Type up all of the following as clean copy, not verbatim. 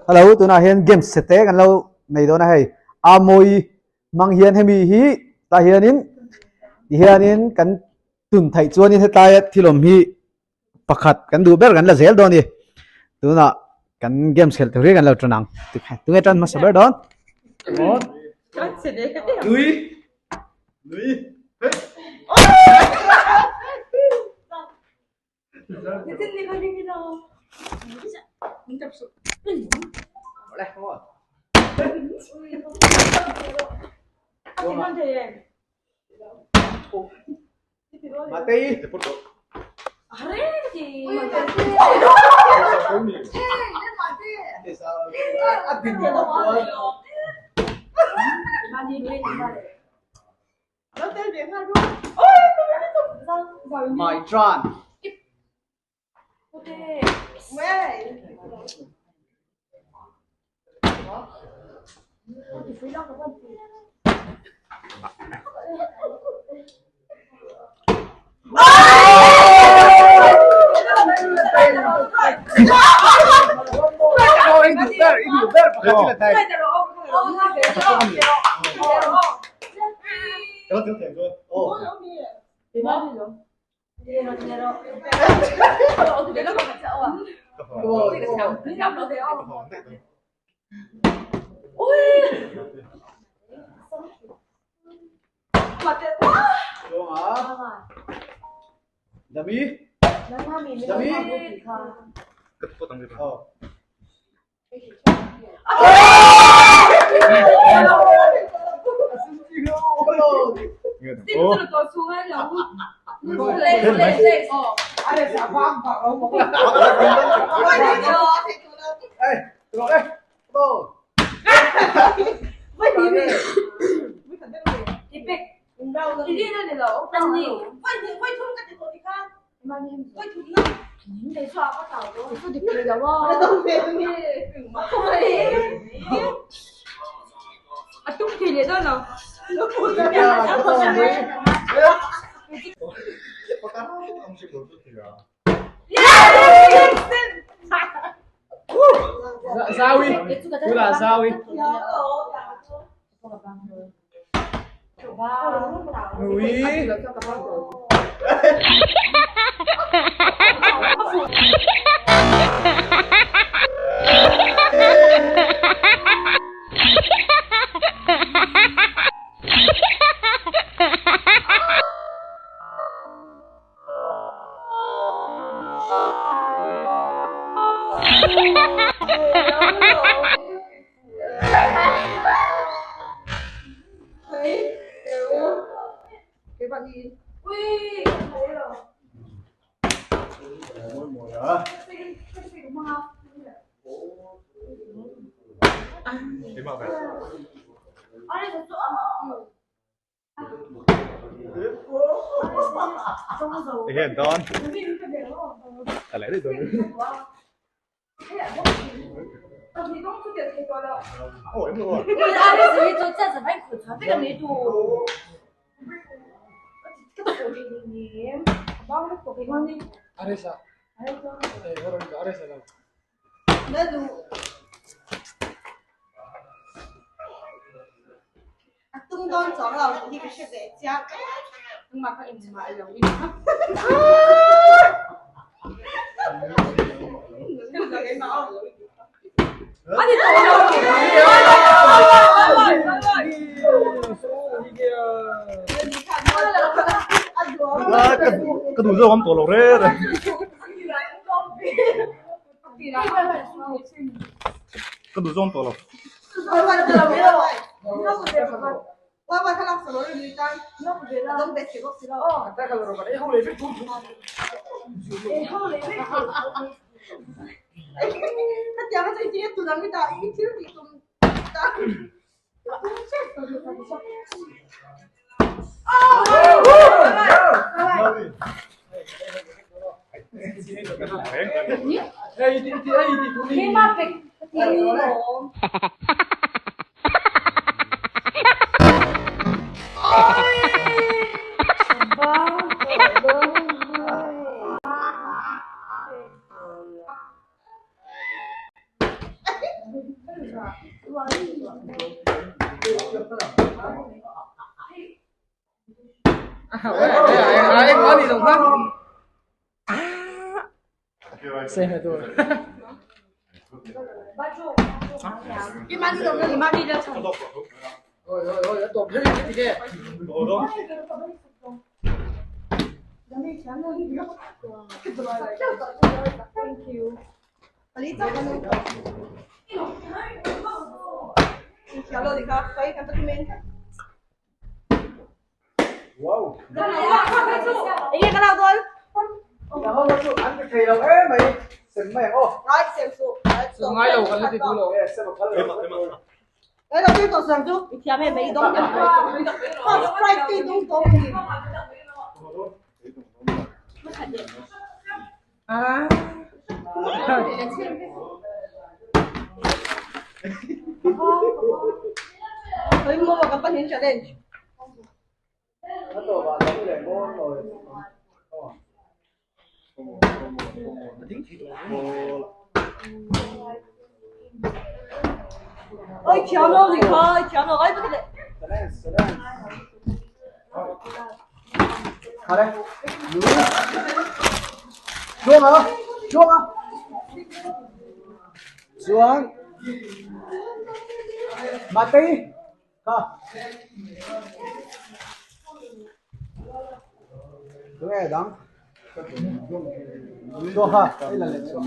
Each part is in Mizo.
Hello, tunah hian games chhe te kan lo nei dawn a hei. Amawi hmang hian hemi hi tah hianin tihianin kan tun theih chuanin hetaia thil awm hi pakhat kan duh ber kan la zel dawn a ni. Tunah kan games khelh tur hi kan lo tan ang. Tunge tan hmasa ber dawn? Nui. Nui. Matei. My tran. Dami. Dami. Zawi. Tuna Zawi. Nui. Hian dawn ka leh daih dawn Ka duh zawk awm tawh lo reng reng. Ka duh zawng tawh lo. Chuan Matei kha tunge dang chuan kha hei la leh chuan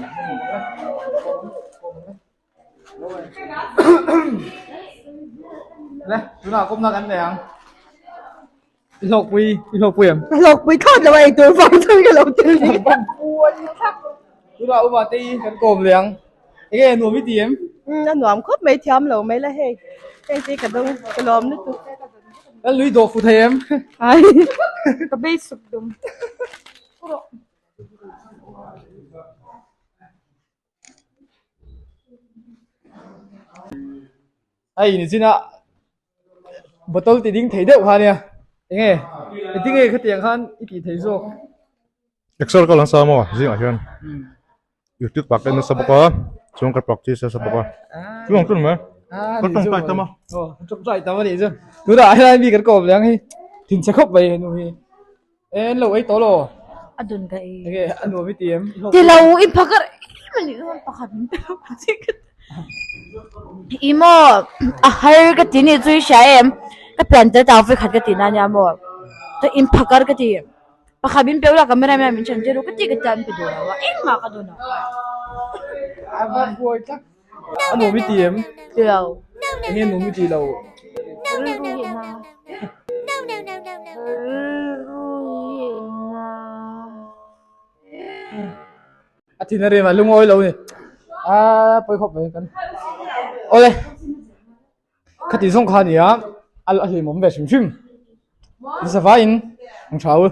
Le tunah kawmna kan nei ang i hlawkpui i hlawkpui em hlawkpui thlawt lo a eitur vang chuan ka lo tel ni tunah uma te hi kan kawm leh ang enge nuam i ti em a nuam khawp mai thiam lo mai la hei hei te ka dawng ka lawm lutuk kan lui dawh fu thei em ai ka beisuk dum Hei ni chin a bottle ti ding thei deuh kha ania enge engtin nge khatiang khan i tih thei zawk. Excel ka lang sa maw zingah hian youtube ah ka en nasa bawk a chuan ka practice nasa bawk a chu ang chu ni mai ka tawngtai tam a aw ka tawngtai tam a nih chu tunah helai mi kan kawm leh ang hi thinchhe khawp mai henu hi. En lo ei tawh lo. A dun ka ei. Enge a nuam i ti em? Ti lo i phakar em ani chuan pakhat min pe lo ka ti ka ti. I maw a har ka ti ni chu i hria em ka pian tel tang vekhat ka ti na nia maw ka in phakar ka ti pakhat min pe ula camera man min chhan tir u ka ti ka ti a min pe duh lo a engmah ka duh lo. A va buai tlat. A nuam i ti em? Ti lo. Enge nuam i ti lo? Rilru hi na. Rilru hi na. A thin a rim a lungawi lo ni. A pawi khawp mai kan. Awle. Khati zawng kha a ni a, a hlimawm ve hrim hrim. Nasa vaiin ang tha u.